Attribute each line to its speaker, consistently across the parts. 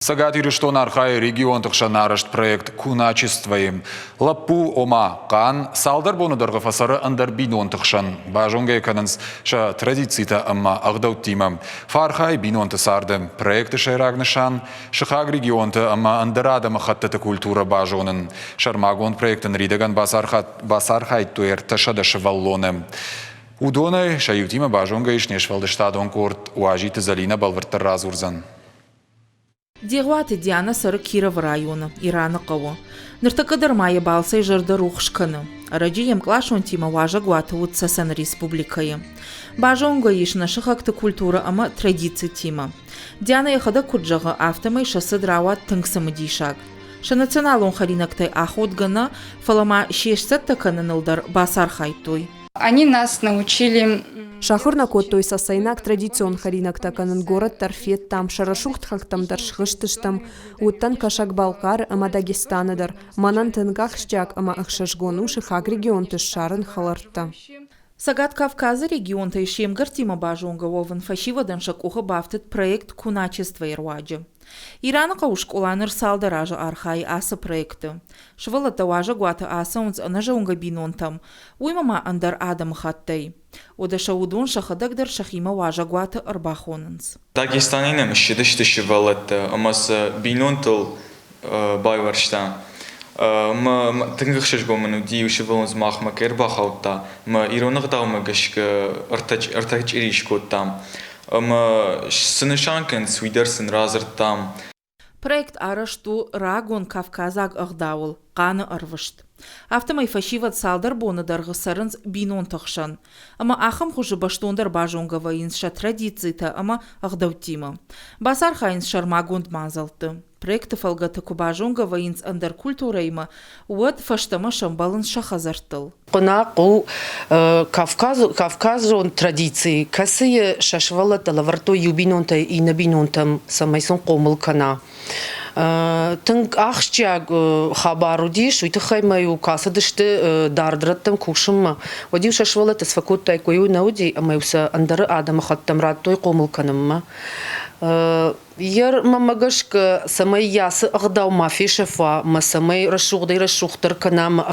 Speaker 1: Цӕгат Ирыстон архайы регионты хсӕн арӕзт проект «Куначество-йы». Лӕппу, ома хъан, цалдӕр боны дӕргъы фӕцӕры ӕндӕр бинонты хсӕн. Базонгӕ кӕнынц сӕ традицитӕ ӕмӕ ӕгъдӕуттимӕ. Фӕархайы бинонты царды. Проекты сӕйраг нысан – сыхаг регионты ӕмӕ ӕндӕр адӕмыхӕттыты культурӕ базонын. Сӕрмагонд проекты ныридӕгӕн бацархайдтой 300 сывӕллоны. Уыдонӕй сӕ иутимӕ базонгӕ ис не сфӕлдыстадон къорд Уазиты Зӕлинӕ бӕлвырддӕр радзурдзӕн.
Speaker 2: Дегъуаты Дианӕ цӕры Кировы районы, Ираны хъӕуы. Ныртӕккӕ дӕр ма йӕ балцӕй зӕрдӕ рухс кӕны. Ӕрӕджы йе мкъласонтимӕ уазӕгуаты уыд Цӕцӕны республикӕйы. Базонгӕ ис нӕ сыхӕгты культурӕ ӕмӕ традицитимӕ. Дианӕ йӕхӕдӕг куыд зӕгъы, афтӕмӕй сӕ цыд рауад тынг цымыдисаг. Сӕ националон хӕринӕгтӕй аходгӕ нӕ, фӕлӕ ма се сцӕттӕ кӕныныл дӕр бацархайдтой.
Speaker 3: Они нас научили
Speaker 4: Сахуыр нӕ кодтой цӕцӕйнаг традицион хӕринӕгтӕ кӕнын горӕт дӕр федтам, сӕ рӕсугъд хӕхтӕм дӕр схызтыстӕм. Уыдтӕн Кӕсӕг-Балхъары ӕмӕ Дагестаны дӕр. Мӕнӕн тынг ахсджиаг ӕмӕ ӕхсызгон у сыхаг регионты ссарын хӕлӕрттӕ.
Speaker 2: Цӕгат Кавказы регионтӕй се мгӕрттимӕ базонгӕ уӕвын фӕсивӕдӕн сӕ къухы бафтыд проект «Куначество-йы руаджы. Ираны хъӕуы скъола ныр цалдӕр азы архайы ацы проекты. Сывӕллӕттӕ уазӕгуаты ацӕуынц ӕнӕзонгӕ бинонтӕм, уыимӕ ма ӕндӕр адӕмыхаттӕй. Уӕдӕ сӕ уыдон сӕхӕдӕг дӕр сӕхимӕ уазӕгуаты ӕрбахонынц.
Speaker 5: Дагестанӕй нӕм ссыдысты сывӕллӕттӕ ӕмӕ сӕ бинонтыл байуӕрста. Мӕ тынг ӕхсызгон мын уыди, иу сывӕллон дзы махмӕ кӕй ӕрбахаудта. Мӕ ирон ӕгъдаумӕ гӕсгӕ ӕртӕ чъири скодтам. Ӕмӕ цы нысан кӕнынц, уый дӕр сын радзырдтам.
Speaker 2: Проект арӕзт у рагон кавказаг ӕгъдауыл хъаны ӕрвыст. Афтӕмӕй фӕсивӕд цалдӕр боны дӕргъы цӕрынц бинонты хсӕн. Ӕмӕ ахӕм хуызы бӕстондӕр базонгӕ вӕййынц сӕ традицитӕ ӕмӕ ӕгъдӕуттимӕ. Бацархайынц сӕрмагонд мадзӕлтты. Проекты фӕлгӕты куы базонгӕ вӕййынц ӕндӕр культурӕимӕ, уӕд фӕстӕмӕ сӕмбӕлынц сӕ хӕдзӕрттыл.
Speaker 6: Хъуынахъ у кавказон традици, кӕцыйы сӕ сывӕллӕттӕ лӕвӕрдтой иу бинонтӕй иннӕ бинонтӕм, цӕмӕй сын хъомыл кӕна. Тынг ахсджиаг хабар уыдис, уый тыххӕй ма-иу куы ацыдысты дард рӕттӕм кусынмӕ, уӕд-иу сӕ сывӕллӕтты цы фӕкодтаиккой, уый нӕ уыди, ӕмӕ-иу сӕ ӕндӕр адӕмыхаттӕм радтой хъомыл кӕнынмӕ. Йе мӕмӕ гӕсгӕ, цӕмӕй ацы ӕгъдау ма фесӕфа ӕмӕ цӕмӕй рӕсугъдӕй-рӕсугъддӕр кӕна ӕмӕ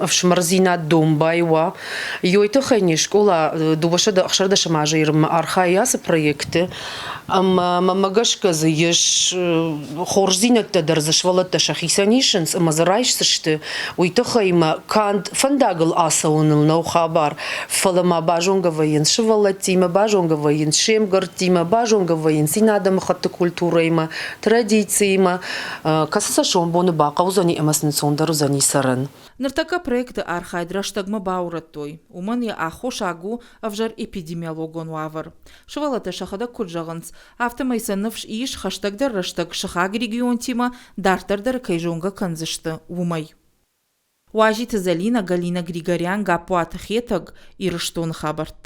Speaker 6: ӕфсымӕрдзинад домбай уа, уой тыххӕй не скъола 216 азы ирмӕ архайы ацы проекты ӕмӕ мӕмӕ гӕсгӕ дзы ис хорздзинӕдтӕ дӕр дзы сывӕллӕттӕ сӕхицӕн исынц ӕмӕ дзы райсдзысты. Уый тыххӕй мӕ канд фӕндагыл ацӕуыныл нӕу хабар, фӕлӕ ма базонгӕ вӕййынц сывӕллӕттимӕ, базонгӕ вӕййынц се мгӕрттимӕ, базонгӕ вӕййынц иннӕ адӕмыхатты культурӕимӕ, традициимӕ, кӕцы сӕ сомбоны бахъӕудзӕни ӕмӕ сын ӕнцондӕр уыдзӕни цӕрын.
Speaker 2: Ныртӕккӕ проекты архайд рӕстӕгмӕ баурӕдтой. Уымӕн йӕ аххосаг у ӕвзӕр эпидемиологон уавӕр. Сывӕллӕттӕ сӕхӕдӕг куыд зӕгъынц, афтӕмӕй сӕ ныфс ис, хӕстӕгдӕр рӕстӕг сыхаг регионтимӕ дарддӕр дӕр кӕй зонгӕ кӕндзысты, уымӕй. Уазиты Зӕлинӕ, Галина Григорян, Гаппуаты Хетӕг, Ирыстоны хабӕрттӕ.